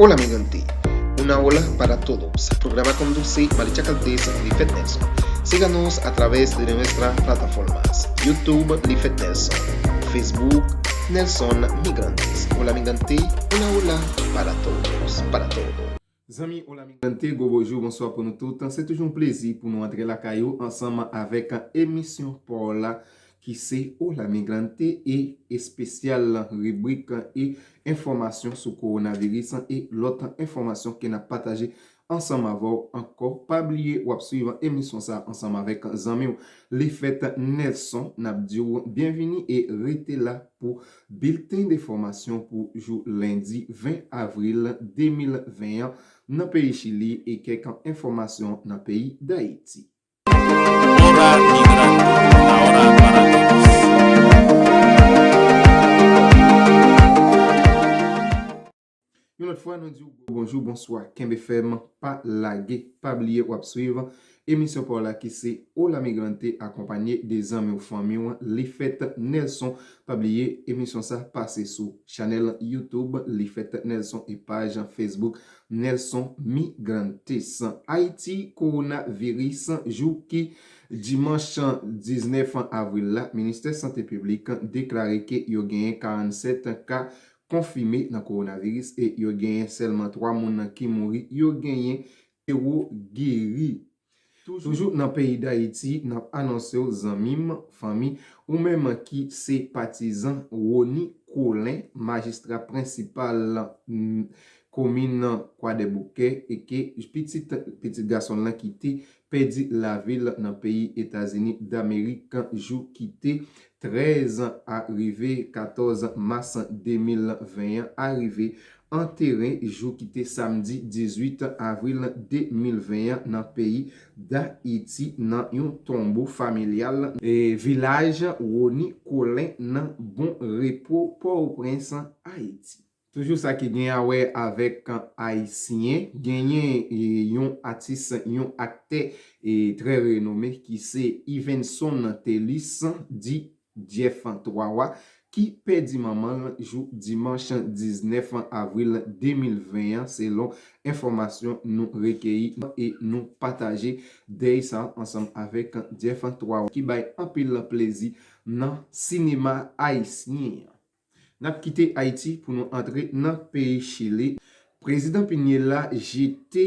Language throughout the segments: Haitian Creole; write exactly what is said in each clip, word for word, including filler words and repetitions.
Hola migrante, una ola para todos. Programa conduce Maricha Caldes Lifet Nelson. Síganos a través de nuestras plataformas YouTube Lifet Nelson, Facebook Nelson Migrantes. Hola migrante, una ola para todos, para todos. Zanmi Hola Migrante, gwo bonjou, bonswa pou nou tout. Se toujou yon plezi pou nou antre lakay ou ansanm avèk emisyon pa w la ki se Hola Migrante e espesyal ribrik e enfòmasyon sou kowonaviris e lòt enfòmasyon ke n ap pataje ansanm avè w ankò. Pa bliye w ap swiv emisyon sa ansanm avèk zanmi w Lifet Nelson. N ap di w byenvini e rete la pou bilten de enfòmasyon pou jou lendi ven avril de mil ven an nan peyi Chili e kèk enfòmasyon nan peyi Dayiti. Hora Migrante, una hora para todos. Yon lòt fwa, nou di w bonjou, bonswa, kenbe fèm, pa lage, pa bliye w ap swiv emisyon pa w la ki se Hola Migrante akonpanye de zanmi w, fanmi w, Lifet Nelson. Pa bliye, emisyon sa pase sou chanèl YouTube Lifet Nelson e paj Facebook Nelson Migrantes. Ayiti, kowonaviris, jou ki dimanch diznèf avril la, Ministè Sante Piblik deklare ke yo genyen karannsèt ka konfime nan kowonaviris e yo genyen sèlman twa moun ki mouri, yo genyen zewo geri. Toujou nan peyi Dayiti, n ap anonse w, zanmi m, fanmi, ou menm ki se patizan Rony Colin, majistra prensipal, mm, komin Kwadèboukè, e ke pitit, pitit gason l lan ki te pèdi lavi l nan peyi Etazini Damerik jou ki te trèz a rive katòz mas de mil ven an, arive antere jou ki te samdi dizuit avril de mil ven an nan peyi Dayiti, nan yon tonbo familyal, e, vilaj Rony Colin nan Bon Repo, Pòtoprens, Ayiti. Toujou sa ki gen a wè avèk Ayisyen, genyen, e, yon atis, yon aktè, e, trè renome ki se Yvenson Thelus, di Jeff Twawa, ki pèdi manman l jou dimanch diznèf avril de mil ven an, selon enfòmasyon nou rekeyi e nou pataje dèy sa ansanm avèk Jeff Twawa, ki bay anpil plezi nan sinema ayisyen an. N ap kite Ayiti pou nou antre nan peyi Chili. Prezidan Piñera jete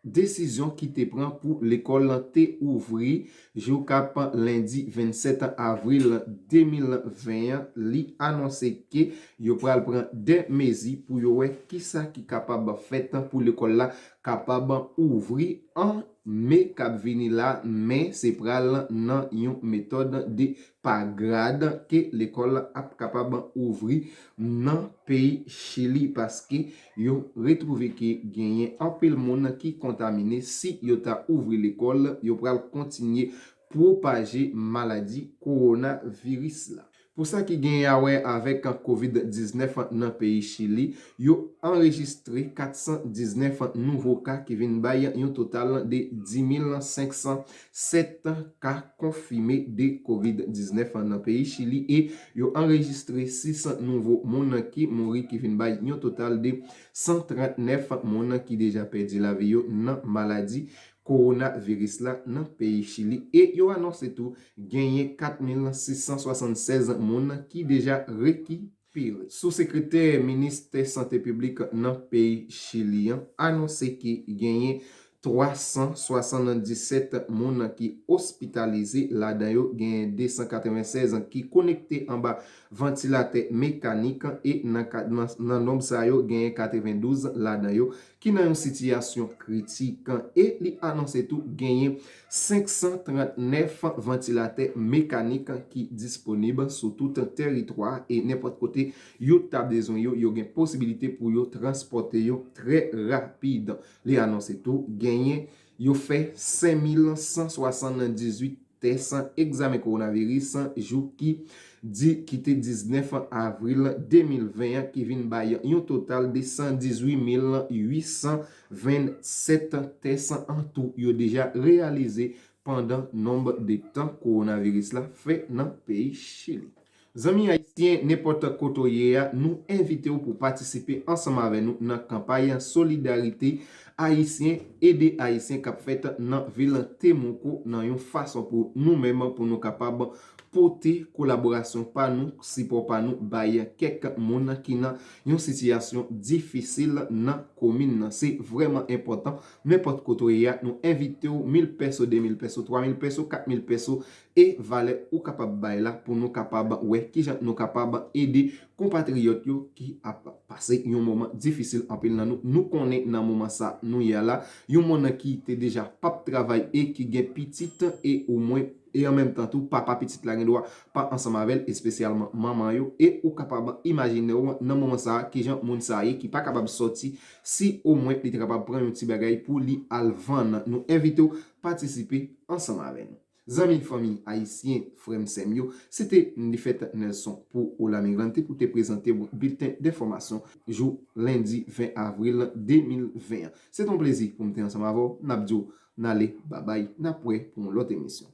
desizyon ki te pran pou lekòl lan te ouvri jou k ap lendi vennsèt avril de mil ven an. Li anonse ke yo pral pran de mezi pou yo wè kisa ki kapab fèt pou lekòl la kapab ouvri an me k ap vini la, men se pral nan yon metòd de pa grad ke lekòl ap kapab ouvri nan peyi Chili, paske yo retwouve ke genyen anpil moun ki kontamine. Si yo ta ouvri lekòl, yo pral kontinye pwopaje maladi kowonaviris la. Pou sa ki genyen a wè avèk kovid diznèf nan peyi Chili, yo anrejistre kat san diznèf nouvo ka ki vin bay yon total de dis mil senk san sèt ka konfime de kovid diznèf nan peyi Chili e yo anrejistre sis nouvo moun ki mouri, ki vin bay yon total de san trannèf moun ki deja pèdi lavi yo nan maladi kowonaviris la nan peyi Chili e yo anonse tou genyen kat mil sis san swasannsèz moun ki deja rekipere. Sou sekretè ministè sante piblik nan peyi Chili an anonse ke genyen twa san swasanndisèt moun ki ospitalize, ladan yo genyen de san katrevennsèz ki konekte anba vantilatè mekanik e nan ka-, nan, nan nonb sa yo genyen katrevendouz ladan yo ki nan yon sitiyasyon kritik e li anonse tou genyen senk san trannèf vantilatè mekanik ki disponib sou tout teritwa e nenpòt kote yo ta bezwen yo, yo gen posibilite pou yo transpòte yo trè rapid. Li anonse tou genyen yo fè senk mil san swasanndizwit tès egzamen kowonaviris jou ki di, ki te diznèf avril de mil ven an, ki vin bay yon total de san dizuit mil uit san vennsèt tès an tou yo deja reyalize pandan nonb de tan kowonaviris la fè nan peyi Chili. Zanmi ayisyen, nenpòt kote w ye a, nou envite w pou patisipe ansanm avè nou nan kanpay solidarite ayisyen, ede ayisyen k ap fèt nan vil Temuco nan yon fason pou nou menm, pou nou kapab pote kolaborasyon pa nou, sipò pa nou bay kèk moun ki nan yon sitiyasyon difisil nan komin nan. Se vrèman enpòtan. Nenpòt kote w ye a, nou envite w, mil peso, de mil peso, twa mil peso, kat mil peso, e valè ou kapab bay la pou nou kapab wè kijan nou kapab ede konpatriyòt yo ki ap pase yon moman difisil. Anpil nan nou, nou konnen nan moman sa nou ye a la, yon moun ki te deja p ap travay e ki gen pitit e omwen e an menm tan tou papa pitit la gen dwa pa ansanm avè l, espesyalman manman yo, e ou kapab imajine w nan moman sa a kijan moun sa a ye ki pa kapab sòti, si omwen li te kapab pran yon ti bagay pou li al vann. Nou envite w patisipe ansanm avè nou. Zanmi, fanmi ayisyen, frè m, sè m yo, se te Nifèt Nelson pou Hola Migrante pou te prezante w bilten d enfòmasyon jou lendi ven avril de mil ven an. Se te yon plezi pou m te ansanm avè w. N ap di w n ale, babay, n ap wè pou yon lòt emisyon.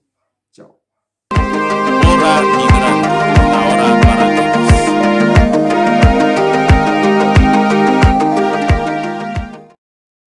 Tchaw.